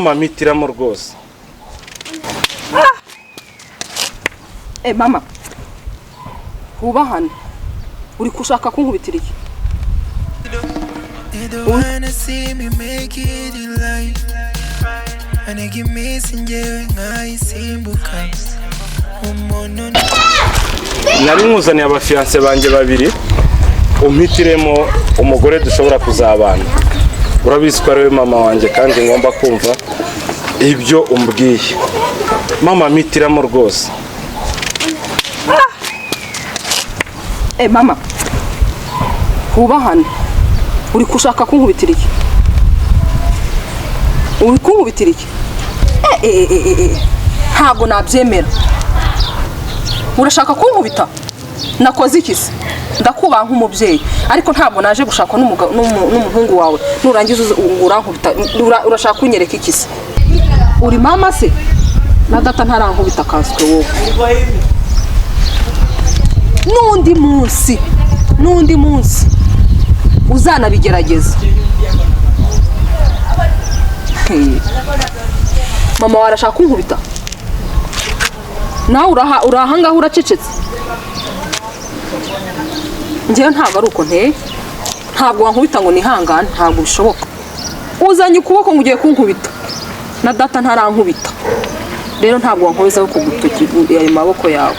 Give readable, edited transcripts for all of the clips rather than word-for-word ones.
Mama, mpitiramo rwose. Eh mama, wubahane, uri gushaka kunkubitira iki? They don't wanna see me make it in life. Anega iminsi njyewe nkayisimbuka. Umuntu Nari nkuzaniye abafiancé banjye babiri, umpitiremo umugore dushobora kuzabana. Urabizi ko ari we mama wanjye kandi ngomba kumva ibyo umbwiye. Mama, mpitiramo rwose. Eh mama, wubahane, uri gushaka kunkubitira iki? Uri kunkubitira iki? Eh, eh, eh, eh, eh. Ntabwo nabyemera. Urashaka kunkubita? Nakoze iki se? Ndakubaha nk'umubyeyi, ariko ntabwo naje gushakwa n'umuhungu wawe, nurangiza urankubita. Urashaka kunyereka iki se? Uri mama se? Na data ntarankubita kanswe wowe. N'undi munsi, n'undi munsi uzanabigerageza. Hey. Mama wawe arashaka kunkubita, nawe uraha ngaho uracecetse. Njyewe ntabwo ari uko nteye. Ntabwo wankubita ngo nihangane, ntabwo bishoboka. Uzanye ukuboko ngo ugiye kunkubita, na data ntarankubita. Rero ntabwo wankozeho ku gutoki ayo maboko yawe.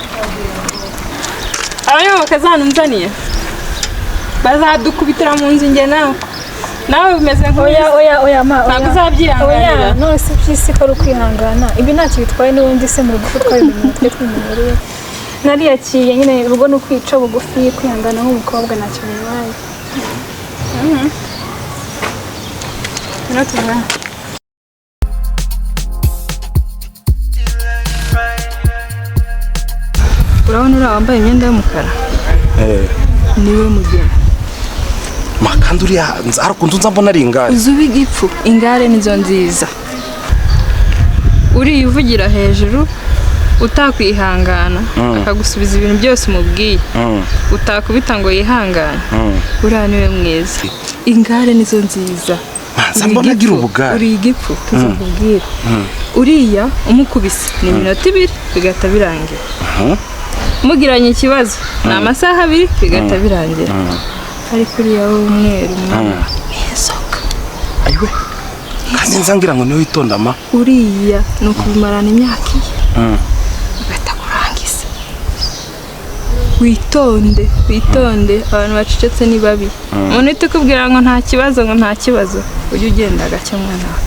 Abanyamaguru bakazanunzaniye, bazadukubitira mu nzu njye nawe. Nawe bimeze Oya. nk'ubu. Oya, oya ma, oya. Ntabwo uzabyihanganira. Oya, none se by'isi ko ari ukwihangana? Ibi ntacyo bitwaye n'ubundi se mu rugo twabimenye, twe twimenyereye. Nariyakiye nyine, urugo ni ukwica bugufi, kwihangana nk'umukobwa, ntacyo bibaye. Ngwino tuvugane. Urabona uriya wambaye imyenda y'umukara? Niwe mugeni. Ma, kandi uriya hari ukuntu nza mbona ari ingare. Uzi uba igipfu, ingare nizo nziza. Uriya uvugira hejuru, utakwihangana akagusubiza ibintu byose umubwiye, utakubita ngo yihangane, uriya niwe mwiza. Ingare nizo nziza. Nza mbona agira ubugare. Uri igipfu, tuzakubwira. Uriya umukubise ni iminota 2 bigahita birangira. Mugiranye ikibazo ni amasaha 2 bigahita birangira. Ariko uriya w'umweru, mwana, ni inzoka. Ayiwe, kandi nza ngira ngo niwe witonda ma. Uriya ni ukubimarana imyaka iye ugahita kurangiza. Witonde, witonde, abantu bacecetse ni babi. Umuntu uhita ukubwira ngo nta kibazo, ngo nta kibazo, ujye ugenda gake, mwana wawe.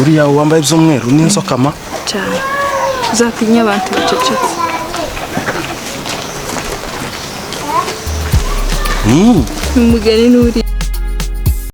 Uriya wambaye iby'umweru n'inzoka ma? Cyane. Uzatinye abantu bacecetse. Umugeni n'uriya.